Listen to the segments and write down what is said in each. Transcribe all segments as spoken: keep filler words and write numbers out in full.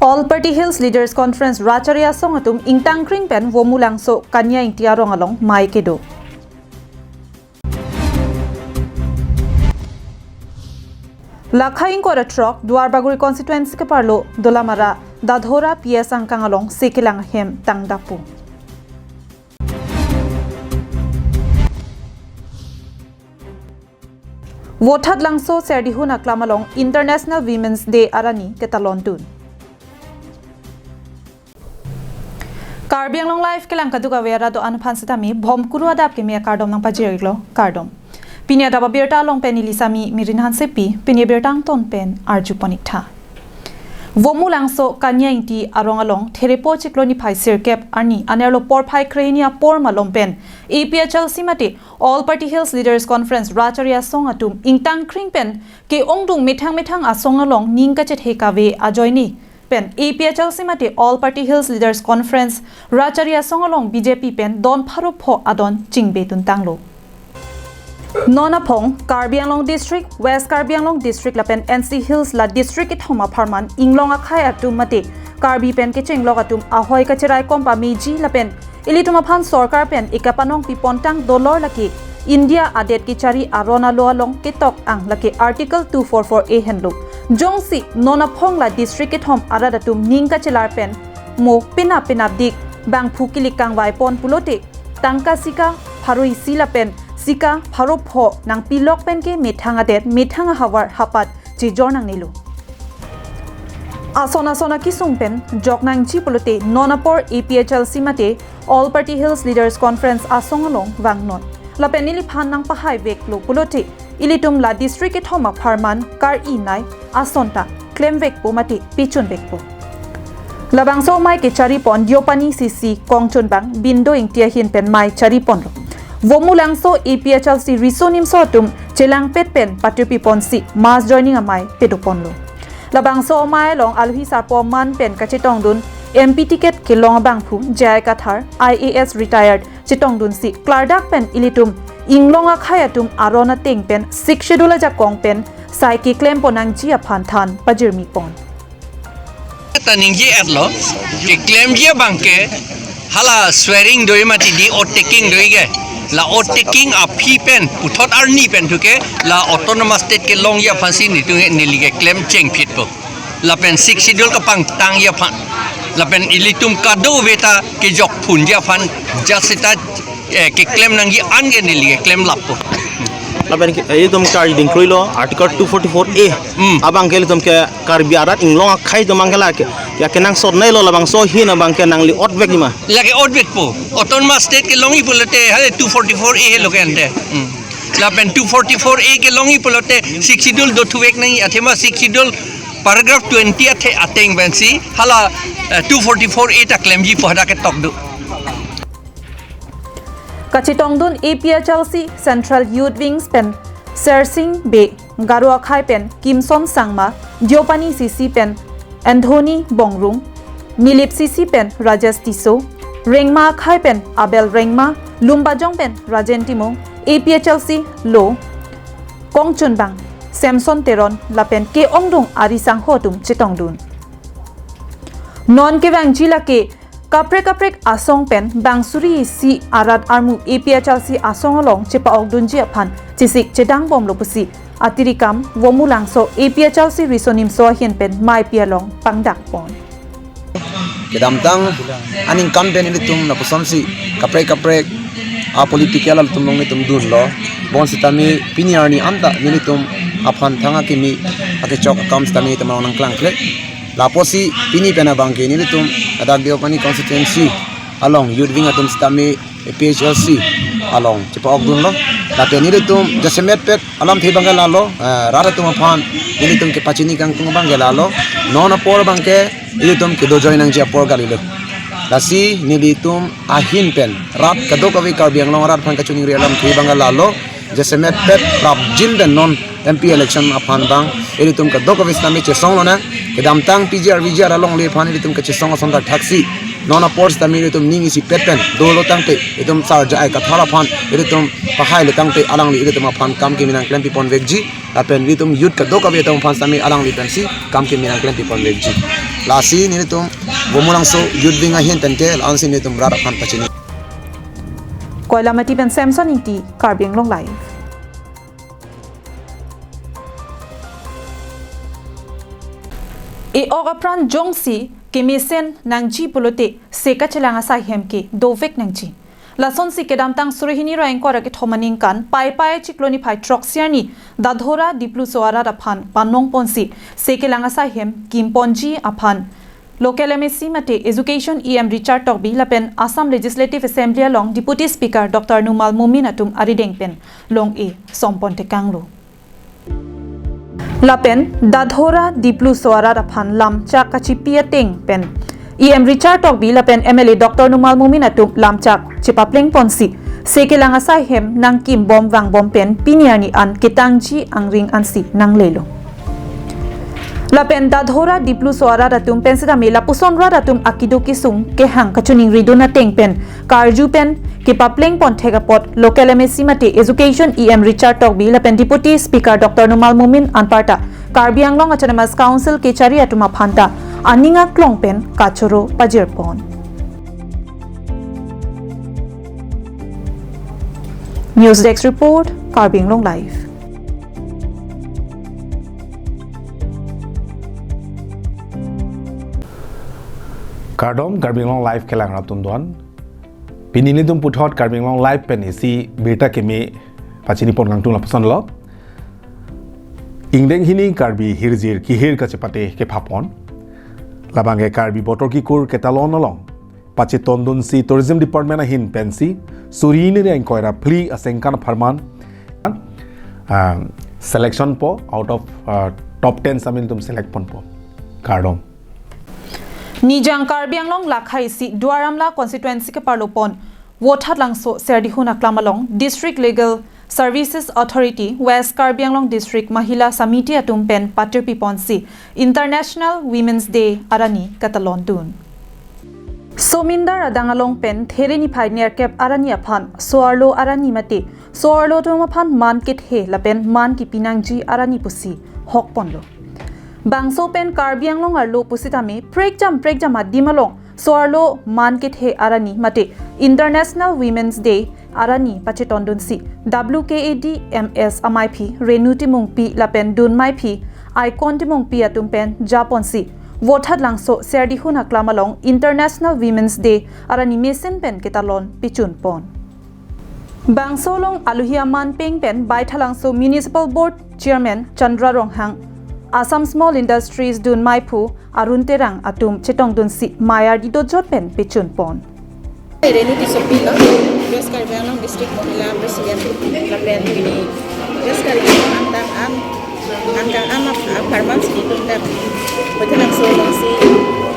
All Party Hills Leaders Conference Rachari Asong atum ingtangkring pen Vomulangso Kanya Ingti arong along mei kedo. Lakha ingkoi ra throk Duarbagori constituency keparlo Dolamara Dadhora P S angkang alongsi kelang ahem tangdakpo. Vothatlangso Serdihun aklam along International Women's Day arni ketalontun. Karbi Anglong Live kelang kadokave arat do-an aphan sitame Bhomkuru adap keme akardom nangpajir-iklo, kardom. Pini adap abirta along pen neli Sami Mirin Hansepi, pini abirta angton pen arjupon-iktha. Vomulangso Kanya Ingti arong along Therepo chiklo niphai sirkep arni anerlo porphai krehini apor malom pen A P H L C mate All Party Hills Leaders Conference Rachari Asong atum ingtangkring pen ke-ongdung methang methang asong along ning kachethe kave ajoine pen A P H L C mate All Party Hills Leaders Conference Rachari Asong along B J P pen don pharo pho adon chingbe tuntanglo. Non aphong Karbi Anglong District, West Karbi Anglong District lapen N C Hills la district kethom apharman inglong akhei atum mate Karbi pen kechenglok atum ahoi kacherai kom pameji lapen ilitum aphan sorkar pen ikapanong pipontang dolor lake India adet kechari aron alo along ketok-ang lake Article two four four A henlo. Jongsi non aphong la district kethom arat atum ning kachelar pen mo penap penapdik bangphu kilik kangvaipon pulote tangka sika pharo isi lapen sika pharo pho nangpilok pen ke methang adet methang ahavar hapat chejor nangnelo. Ason ason akisung pen jok nangji pulote non apor A P H L C mate All Party Hills Leaders Conference asong along vangnon. Lapen neliphan nangpahaiveklo pulote ilitum la district kethom apharman kar-i nei ason ta klemvekpo mate pichunvekpo. Labangso mei kecharipon Deopani C C kongchunbang Bindo Ingti ahin pen mei chariponlo. Vomulangso A P H L C riso nimso atum chelangpet pen patirpiponsi mass joining amei pedoponlo. Labangso amei along alohi sarpo man pen kachetongdun M P ticket kelong abangphu J I Kathar, I A S retired, chetongdunsi klardak pen ilitum inglong akhei atum aron ateng pen Sixth Schedule ajakong pen sai keklempo nangji aphan than pajirmipon. Ta ningje-etlo, keklemji abangke hala swearing doi mati di oath taking doi ke. La oath taking aphi pen puthot arni pen thuke la autonomous state kelongji aphansi netum neli keklem chengphitpo. Lapen Sixth Schedule kapangtangji aphan. Lapen ilitum kadokave ta kejok phunji aphan just ta, eh, keklem nangji an ke neli keklem lappo. Lapen ke, eh, itum karjuding kroilo Article two forty-four A. Hmm. Abangke ilitum ke Karbi arat inglong akhei atum abangke lake ya kenangsot neilo labangso ahin abangke nangli oath vekji ma? Lake oath vekpo. Autonomous state kelongji pulote hale two forty-four A helo ke ante. Hmm. Lapen two forty-four A kelongji pulote Sixth Schedule dothuvek nangji, athema Sixth Schedule paragraph twenty athe ateng pensi hala, eh, two forty-four A ta klemjipo hadak ketok do. Kachetongdun A P H L C Central Youth Wings pen Sersing Bey, Garo akhei pen Kimson Sangma, Deopani C C pen Anthony Bongrung, Nilip C C pen Rajesh Tisso, Rengma akhei pen Abel Rengma, Lumbajong pen Rajen Timung, A P H L C lo kongchunbang Samson Teron lapen ke-ongdung ari sangho atum chetongdun. Non kevangji lake kaprek kaprek asong pen bang suri isi arat armu A P H L C asong along chepa-okdunji aphan chesik chedangbomlo pusi atirikam Vomulangso A P H L C riso nimso ahin pen meipi along pangdakpon. Kedamtang aningkan pen ilitum lapuson si kaprek kaprek a political atum along ilitum dunlo. Bonsitame pini arni anta nelitum aphan thang akimi akechok akam sitame itum along nangklangkle. Lapusi pini pen abangke nelitum ladak Deopani constituency along youth wing atum sitame A P H L C along chepa-okdunlo. Lapen nelitum jasemet pet alamthe abangke lalo, eh, rat atum aphan nelitum kepachini kangtung abangke lalo. Non apor abangke nelitum kedo join nangji apor kalilo. Lasi nelitum ahin pen rat kadokave Karbi Anglong arat aphan kachiningri alamthe abangke lalo. Jasemet pet prapjin pen non M P election aphan abang ilitum kadokave sitame chesong lonang. Kedamtang P G R V G R alongle aphan ilitum kachesong ason thakthaksi Non apor sitame ilitum ning isipet pen dolo tangte, ilitum sarja ai kathar aphan ilitum pahai lo tangte, alangli ilitum aphan kam kimi nangklem pipon vekji. Lapen ilitum youth kadokave atum aphan sitame alangli pensi kam kimi nangklem pipon vekji. Lasi nelitum Gomolangso Youth Wing ahin pen ke la-ansi nelitum rat aphan pachini. Koilamati pen Samson Ingti, Karbi Anglong Live. E-ok apran jongsi kemesen nangji pulote se kachelang asai hem ke dovek nangji. Lasonsi kedamtang suri hini ra ingkoi ra kethom aningkan Paipai chiklo niphai throksi arni Dadhora Dipluso arat aphan panong ponsi se kelang asai hem kimponji aphan Local M A C mate Education E M Richard Tokbi lapen Assam Legislative Assembly along Deputy Speaker Doctor Numal Momin atum arideng pen long-e sompon tekanglo. Lapen Dadhora Dipluso arat aphan lamchak kachipi ateng pen E M Richard Tokbi lapen M L A Doctor Numal Momin atum lamchak chepapleng ponsi se kelang asai hem nangkimbom vangbom pen pini arni an ketangji angring ansi nanglelo. Lapen Dadhora Dipluso arat atum pen sitame lapuson rat atum akido kisung kehang kachiningridun ateng pen karju pen kepapleng pon thek apot Local M A C mate Education E M Richard Tokbi lapen Deputy Speaker Doctor Numal Momin anparta Karbi Anglong Autonomous Council kechari atum aphanta aning aklong pen kachoro pajir pon. News Desk Report, Karbi Anglong Live. Kardom, Karbi Anglong Live kelang rat atum doan. Pini nelitum puthot Karbi Anglong Live pen isi birta kimi pachini pon kangtung lapuson lo. Ingdeng hini Karbi hirjir kehir kachepate kephapon. Labang ke Karbi Botor Kikur ketalon along pachetondunsi Tourism Department ahin pensi suri hini ra ingkoi ra phli asengkan apharman, ah, selection po, out of, ah, top ten sitame nelitum select ponpo. Kardom. Nijang Karbi Anglong lakha isi Duar Amla constituency keparlo pon Vothatlangso Serdihun aklam along District Legal Services Authority West Karbi Anglong District Mahila Samiti atum pen patirpi ponsi International Women's Day arani katalon dun. Somindar adang along pen There niphai nerkep arni aphan so-arlo arni mate so-arlo atum aphan man kethe lapen man kipi nangji arni pusi hok ponlo. Bangso pen Karbi Anglong arlo pusitame prekjam prekjam adim along so-arlo man kethe arni mate International Women's Day arni pachetondunsi W K A D M S amaiphi Renu Timungpi lapen dunmaiphi Icon Timungpi atum pen japonsi Vothatlangso Serdihun aklam along International Women's Day arni mesen pen ketalon pichun pon. Bangso along aluhi aman peng pen Baithalangso Municipal Board Chairman Chandra Ronghang, Assam Small Industries dunmaiphu Arun Terang atum chetongdunsi mei ardi dojot pen pichun pon. Renu Tissopi lo, West Karbi Anglong District Mahila President lapen pini West Karbi Anglong angtang an, angtang an ap-, apharman si itum dak Vothatlangso alongsi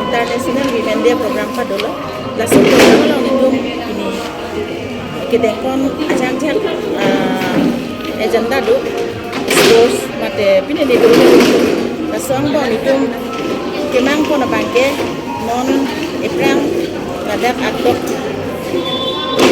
International Women Day program padolo. Laso program along itum pini kedengpon ajak jak, ah, agenda do, sports mate pini ni do. Laso angbong itum kemang pon abang ke non aphrang ladak atok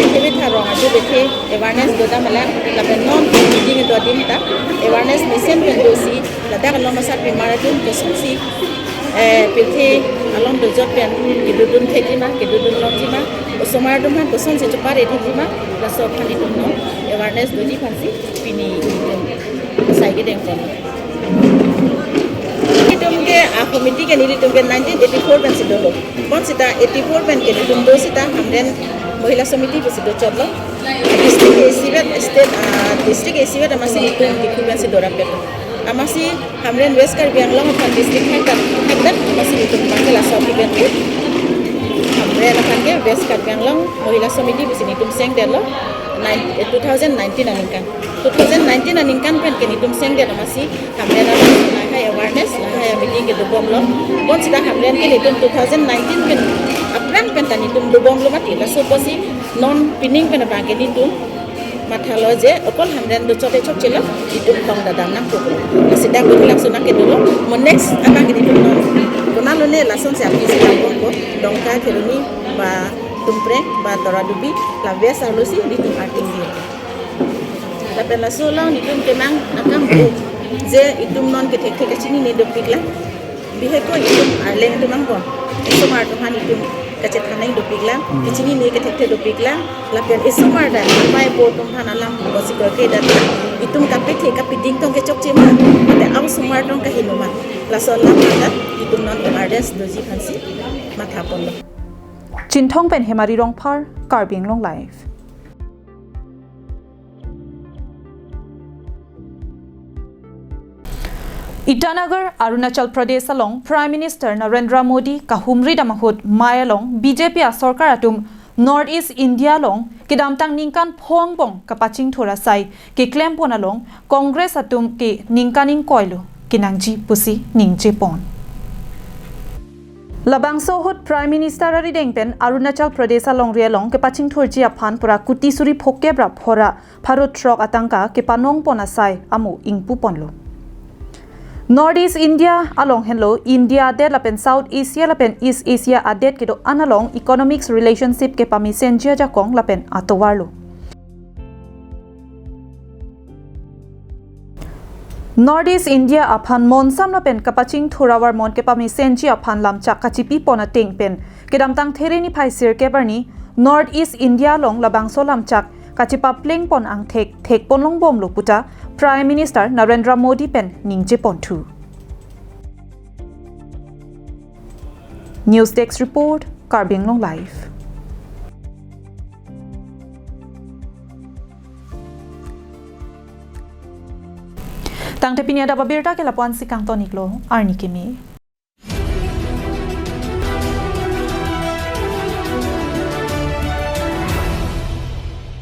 bethe betha rong aju bethe awareness do dam alang lapen non meeting do adim ta awareness mesen pen dosi ladak along asar pimar atum kosonsi, eh, pirthe along dojot pen kedodun thekji ma, kedodun longji ma, osomar atum aphan kosonsi chepare thekji ma, laso aphan itum non awareness doji aphansi pini itum sai kedengpon. Itum ke a committee ke nelitum ke nineteen eighty-four pen si dolo. Bonsita eighty-four pen ke nelitum do sita Hamren Mahila Samiti pusi dochotlo. District ke isivet state, ah, district ke isivet amatsi nelitum eighty-four pen si dorapet. Amatsi Hamren West Karbi Anglong aphan district hai kan hai kan amatsi nelitum abang ke laso aphi pen ke Hamren aphan ke West Karbi Anglong Mahila Samiti pusi nelitum sengdetlo. Nine, eh, two thousand nineteen aningkan. Two thousand nineteen aningkan pen ke nelitum sengdet amatsi Hamren alam lahai awareness, lahai meeting ke dobomlo. Bonsita Hamren ke nelitum two thousand nineteen pen aphrang pen ta nelitum dobomlo mati. Laso apotsi non pining pen abang ke nelitum mathalo je okol Hamren dochot-e chokchelo, itum tong dadam nangkok. Sita Vothatlangso nangkedolo, mo next abang ke nelitum non. Konat lone lasonsi aphi si dambompo, Dongka, Kheroni, Ba Tumpreng, ba Toradubi, la West arlo si netum arting di. Lapen laso along netum kenang akam pu je itum non kethekthe kachinine dopik lang. Bihek ko itum arleng atum angbong. Esomar atum aphan itum kachethan nang dopik lang, kachinine kethekthe dopik lang. Lapen esomar ta apai apo atum aphan alam pusi korke data itum kapethe kapeding tong kechokche ma, te aosomar tong kaheno ma. Laso alam ta itum non M R S doji aphansi matha ponlo. Chinthong pen Hemari Rongphar, Karbi Anglong Live. Itanagar, Arunachal Pradesh along Prime Minister Narendra Modi kahumri dam ahut mei along B J P asorkar atum North East India along kedamtang ningkan pho angbong kapachingthur asai keklem pon along Congress atum ke ningkan ingkoi lo kenangji pusi ningje pon. Labangso ahut Prime Minister arideng pen Arunachal Pradesh alongri along kepachingthurji aphan pura kuti suri phokep ra phora pharo throk atangka kepanong pon asai amo ingpu ponlo. North East India along henlo India adet lapen South Asia lapen East Asia adet kedo-an along economics relationship kepamesenji ajakong lapen atovar lo. North East India aphan monsam lapen kapachingthur avarmon kepamesenji aphan lamchak kachipi pon ateng pen kedamtang There niphai sirkep arni North East India along labangso lamchak kachipapleng pon angthek thek pon longbomlo puta Prime Minister Narendra Modi pen ningje ponthu. News Desk Report, Karbi Anglong Live. Tangte pini adap abirta ke lapu-ansi kangton iklo, arni kimi.